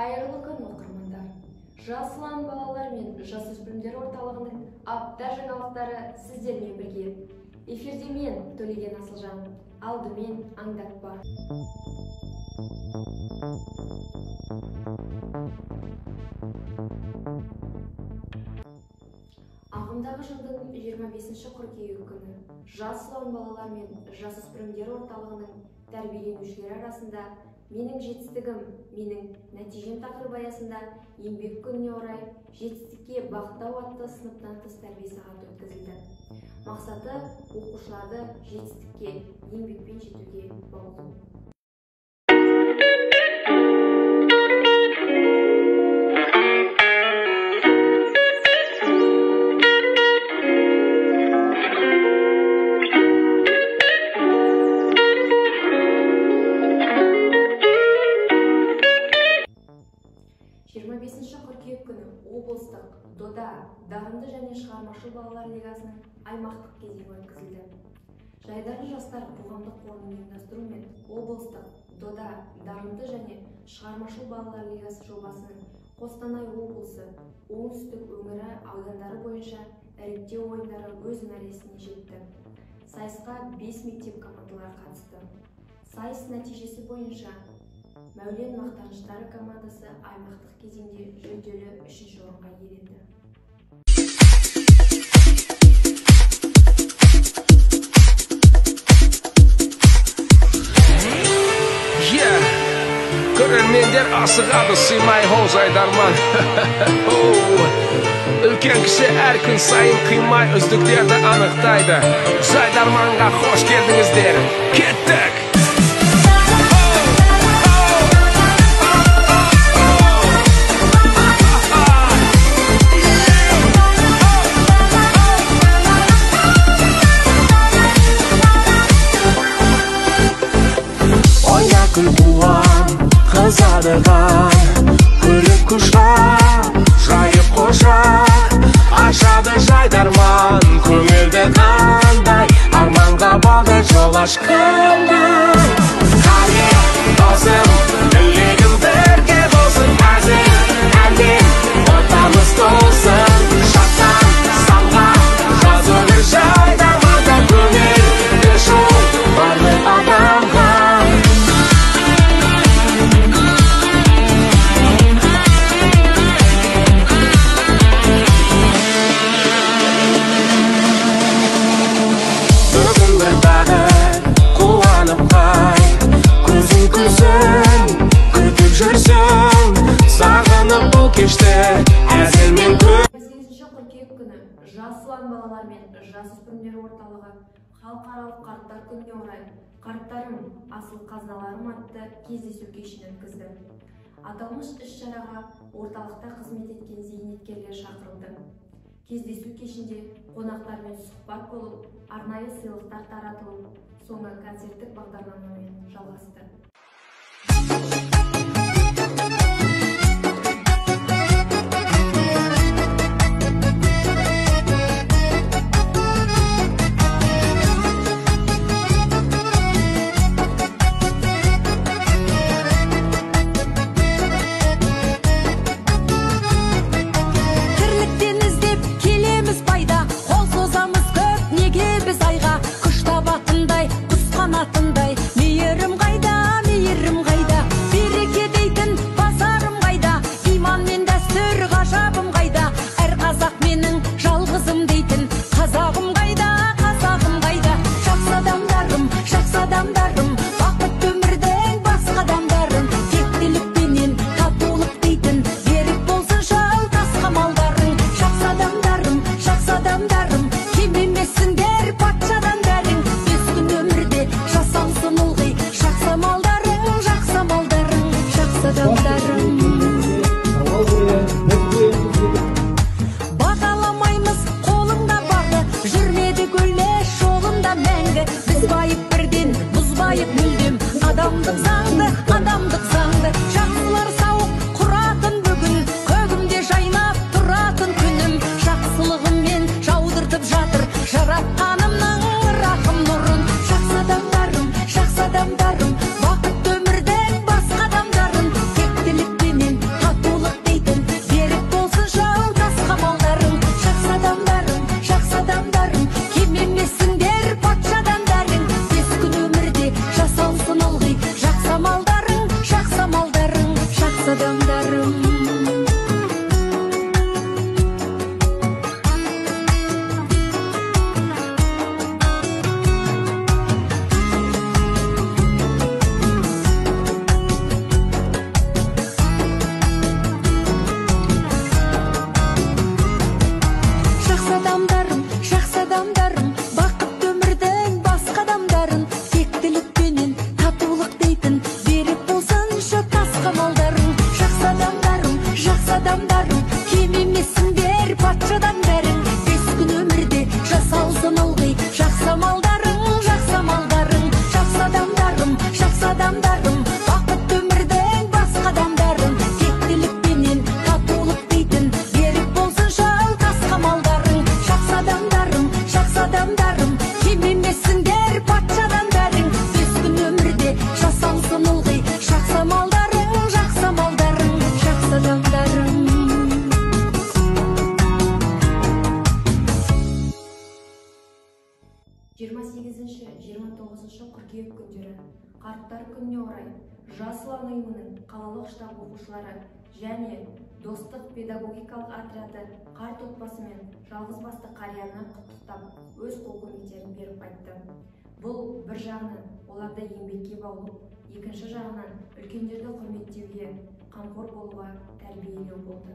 Қайырлы күн, оқырмандар! Жас ұлан балалар мен жасөспірімдер орталығының апта жаңалықтары сіздермен бірге. Эфирде мен, Төлеген Асылжан, алдымен аңдатпа. Ағымдағы жылдың 25 қыркүйек күні Жас ұлан балалар мен жасөспірімдер орталығының тәрбиеленушілері арасында «Менің жетістігім, менің нәтижем» тақырыбы аясында еңбек күніне орай «Жетістікке бағыттау» атты сыныптан тыс тәрбие сағаты өткізілді. Мақсаты оқушыларды жетістікке, еңбекпен жетуге баулу. Қыркүйек күні облыстық дода дарынды және шығармашыл балалар лигасының аймақтық кезеңі өткізілді. Жайдары жастар қоғамдық қорының ұйымдастыруымен облыстық дода дарынды және шығармашыл балалар лигасы жобасының Қостанай облысы, оңтүстік өңірі аудандары бойынша іріктеу ойындары өз мәресіне жетті. Сайысқа 5 мектеп командалары қатысты. Сайыс нәтижесі бойынша Мәулен мақтаныштары командасы аймақтық кезеңде жүлделі 3-ші орынға иеленді. Көрермендер асығады сыймай хол жайдарман. Үлкен кіші әр күн сайын қимай үздіктерді анықтайды. Жайдарманға қош келдіңіздер. Кеттік! Күл қуан, қызадыған, күліп құшақ, жайып қошақ, ашады жайдарман, көңілді қандай, арманға бағдар жол ашқандай. Қане, досым, тілегім бірге болсын, әзіл, әнмен ортамыз толсын, шаттан, самға, жаз өмір жайдарманда көңілді жол барлық адамға. Сағынып бұл кешті әзілмен 8 қыркүйек күні Жас ұлан балалар мен жасөспірімдер орталығы халықаралық қарттар күніне орай «Қарттарым, асыл қазыналарым» атты кездесу кешін өткізді. Аталмыш іс-шараға орталықта қызмет еткен зейнеткерлер шақырылды. Кездесу кешінде қонақтармен сұхбат болып, арнайы сыйлықтар таратылып, соңы концерттік бағдарламамен жалғасты. Тірліктен іздеп келеміз пайда, қол созамыз көп, неге біз айға? Күш табатындай, құс қанатындай, мейірім қайда, мейірім қайда? Береке дейтін базарым қайда? Иман мен дәстүр ғажабым қайда? Әр қазақ менің жалғызым дейтін, қазағым қайда, қазағым қайда? Жақсы адамдарым, жақсы адамдарым, бақытты өмірдің басқа адамдарым, тектілікпенен татулық дейтін, берік болсын жалтас қамалдарың. Жақсы адамдарым, жақсы адамдарым, кем емессіңдер патшадан бәрің, бес күн өмірде жасалсын ылғи, жақсы амалдарың, жақсы амалдарың, жақсы адамдарым. Бағаламаймыз қолыңда барды, жүрмедік өлмес жолында мәңгі, біз байып бірден, бұзбайық мүлдем, адамдық заңды, адамдық заңды, жақсылар сауық құратын бүгін, көгімде жайнап тұратын күнім, жақсылығыммен жаудыртып жатыр жаратқанымның рахым нұрын. Жақсы адамдарым, жақсы адамдарым, бақытты өмірдің басқа адамдарын, тектілікпенен 28-29 қыркүйек күндері Қарттар күніне орай Жас ұлан ұйымының қалалық штаб оқушылары және Достық педагогикалық отряды қарт отбасы мен жалғызбасты қарияны құттықтап, өз қол көмектерін беріп қайтты. Бұл бір жағынан оларды еңбекке баулу, екінші жағынан үлкендерді құрметтеуге, қамқор болуға тәрбиелеу болды.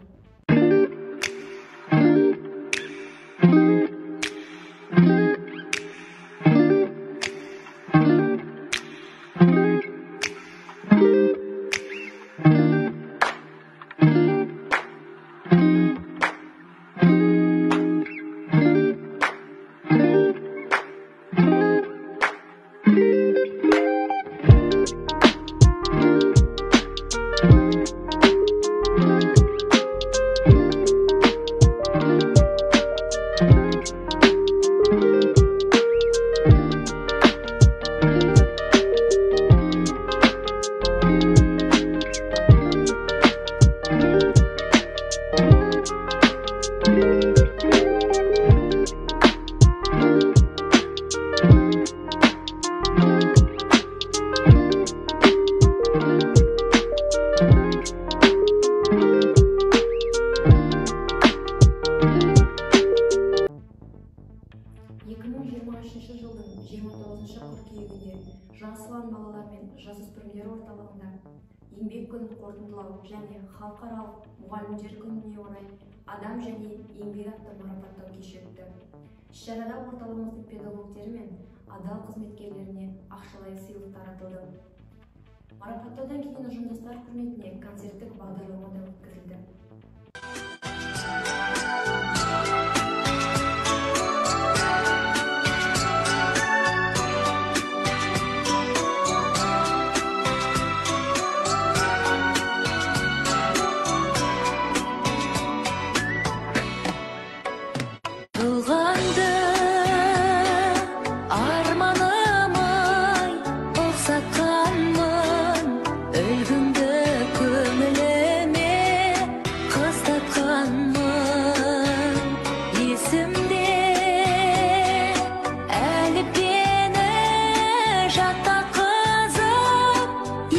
Жас ұлан балалар мен жасөспірімдер орталығында еңбек күнін қорытындылау және халықаралық мұғалімдер күніне орай адам және еңбек атты марапаттау кеші өтті. Іс-шарада орталығымыздың педагогтері мен адал қызметкерлеріне ақшалай сыйлық таратылды. Марапаттаудан кейін ұжымдастар құрметіне концерттік бағдарлама да өткізілді. Толғанды арманым-ай, ұқсатқанмын, үлгіңді көңіліме қыстатқанмын. Есімде әліппені жаттатқызып,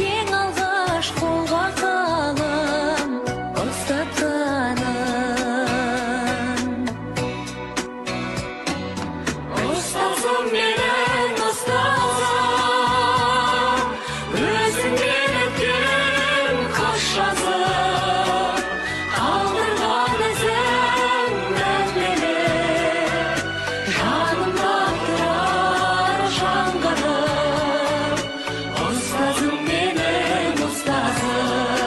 ең алғаш қолға қалам ұстатқаным. Ұстазым менің ұстазым, өзіңнен өткен қыс жазым, қалдырған ізің мәңгілік, жанымда тұрар жаңғырып. Ұстазым менің ұстазым.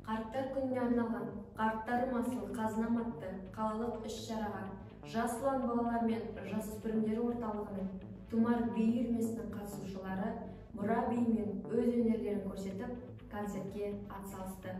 Қарттар күніне арналған Қарттарым асыл қазынам атты қалалық іс-шараға Жас ұлан балалар мен жасөспірімдер орталығының Тұмар би үйірмесінің қатысушылары мұра биімен өз өнерлерін көрсетіп, концертке атсалысты.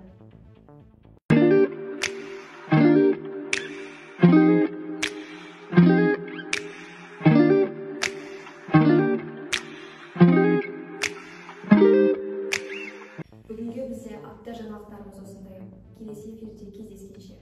Бүгінгі бізде апта жаңалықтарымыз осындай. Келесі эфирде кездескенше.